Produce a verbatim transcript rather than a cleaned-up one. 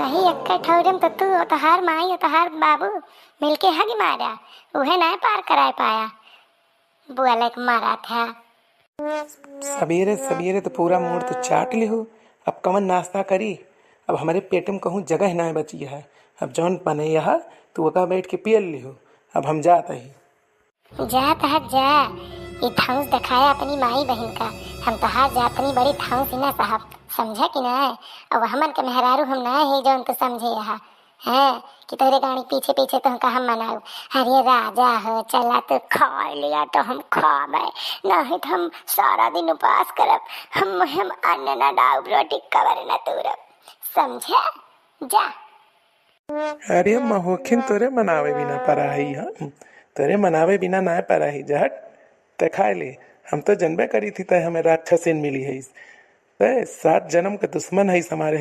यही एक्के ठौरे में तो तू और तोहार माई और तोहार बाबू मिलके हग मारा, उहे नाय पार कराए पाया। बुआ लायक मारा था। सबेरे सबेरे तो पूरा मूड़ तो चाट लिहू। अब कवन नाश्ता करी? अब हमरे पेट में कहूँ जगह नाय बची है। अब जौन बने यह तू ओका बैठ के पियल लिहू। अब हम जात ही। जा तहत जा, ई थाउस देखाया अपनी माई बहिन का। हम तोहार जातनी बड़ी थाउस ही ना साहब, समझा कि ना? अब हमन के मेहरारू हम ना है जौन तू समझे यहाँ, हैं, कि तोहरे गाड़ी पीछे पीछे तुमका हम मनाऊ। अरे राजा हो, चला तू खा लिया तो हम खाबे, नहीं तो हम सारा दिन उपास करब। हम, हम अन्न ना डाउब, रोटी कबर ना तूरब, समझा? जा। अरे महोखिन, तोरे मनावे बिना परा है हम, तोरे मनावे बिना ना परा है, जहट ते खाए ले। हम तो जनबे करी थी तय हमें राक्षसिन मिली है। तय सात जन्म के दुश्मन है हमारे।